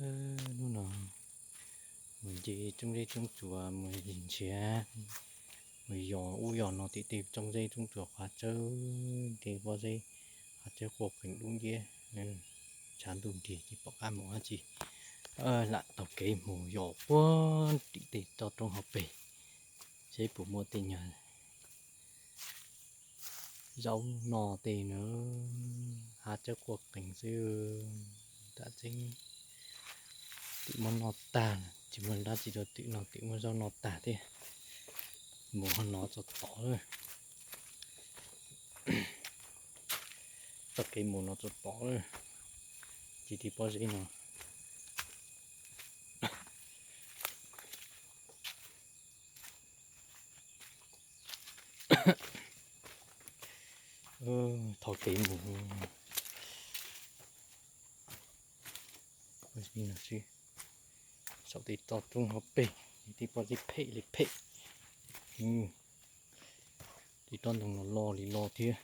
Hnub no mus nce tsoob zeb tsoob tsuas, mus nrhiav, mus yos ub yos no tim tej tsoob zeb tsoob tsuas qhov tsawb, tej pob zeb qhov tsawb quaj qees dub nciab, tshav ntuj nrig tsis pom qab mus dab tsi. Lam taug kev mus yos puag tim tej toj roob hauv pes, seb puas muaj tej nyuag zaub no tej na. Hav tsawb quaj qees xwb, tam tseeb twm muab noj tag, tsis muaj dab tsi rau twm noj, twm muab zaub noj tag thiab. Mus ho no txog tod lawm, taug kev mus no txog tod lawm, ces tej pob zeb no. Taug kev mus saum tej toj roob hauv pes, tej pob zeb phem li phem, tej tsob ntoo los loj li loj thiab.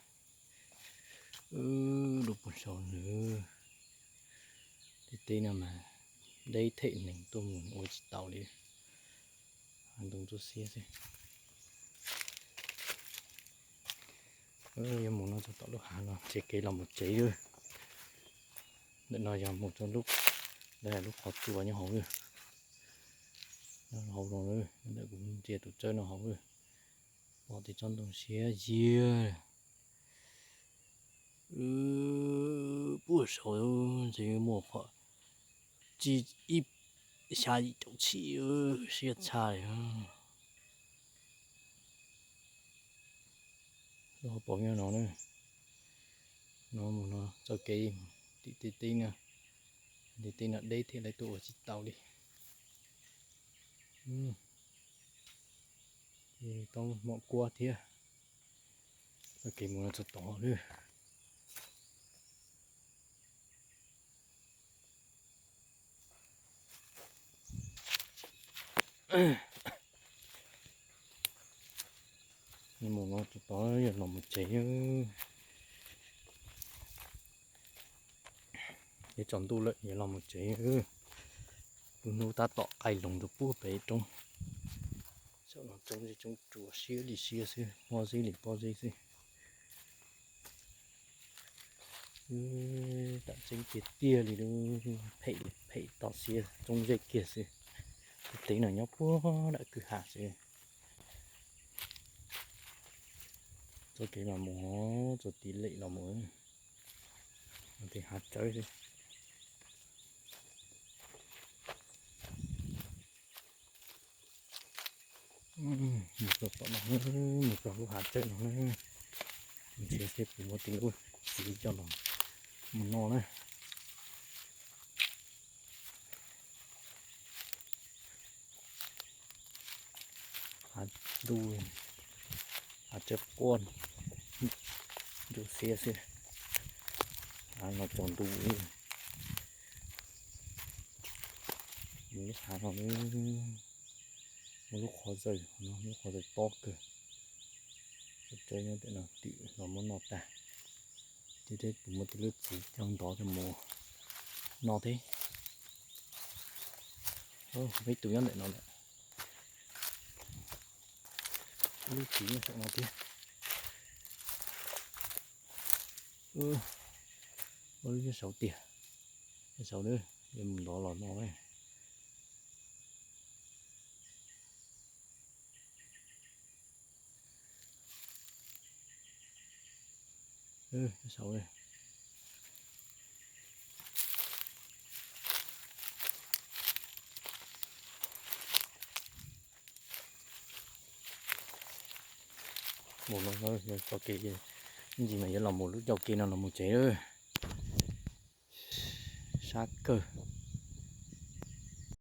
Lub puag saud nws, tej teb no mas deb them neeg tuaj mus ua tsis tau li, hav ntoo ntsuab xiab xwb. Yuav mus no txog tom lub hav no, nrhiav kev los mus tsev lawm. Ntawm no yog mus rau lub, ntawm lub qhov tsua nyob hauv lawm, nyob hauv no lawm, ntawm kuv ntsia tus tsawb no hauv lawm. Pom tej tsob ntoo siab ziag. Puag saud ntshe muaj qhov tsib, ib, xya yim caum tsib, siab tshaj li. Lub hauv paus nyob no na, no mus no txoj kev tim tej teb no, tej teb no deb thiab lawv tuaj ua tsis tau li. Tau mom kuab thiab, txoj kev mus no txog tod lawm. Mus no txog tod, yog los mus tsev. Yuav tsaus ntuj lawm, yuav los mus tsev. Lub hnub tab tom qaij loog rau puag pem roob. Saum no tsoob zeb tsoob tsuas siab li siab xwb, pob zeb li pob zeb xwb. Tam tseeb tiag tiag li, phem li phem, toj siab tsoob zeb kiag xwb. Tej teb no nyob puag nram kwj ha xwb. Txoj kev los mus, txoj tiv lem los mus, tej hav tsawb xwb. Mus txog tom no, mus txog lub hav tsawb no, nrhiav seb puas muaj tej lub txiv coj los mus noj na. Hav ntuj, hav tsawb quaj ntsuab xiab xwb. Hav no tsaus ntuj, lub hav no muaj lub qhov zaws no, lub qhov zaws tob kawg. Tsawb nyob ntawm no twm los muab noj tag. Ces puas muaj tej lub txiv coj ntov coj mus noj thiab. Muaj ib tug nyob ntawm no lawm. Lub txiv nyob saum no thiab. Ua lub nyob saud tiag, nyob saud, yuav mus ntov los no. Saud. Mus no, txoj kev ntsis mas yuav los mus lub cauj kev no los mus tsev lawm. Sab kawg.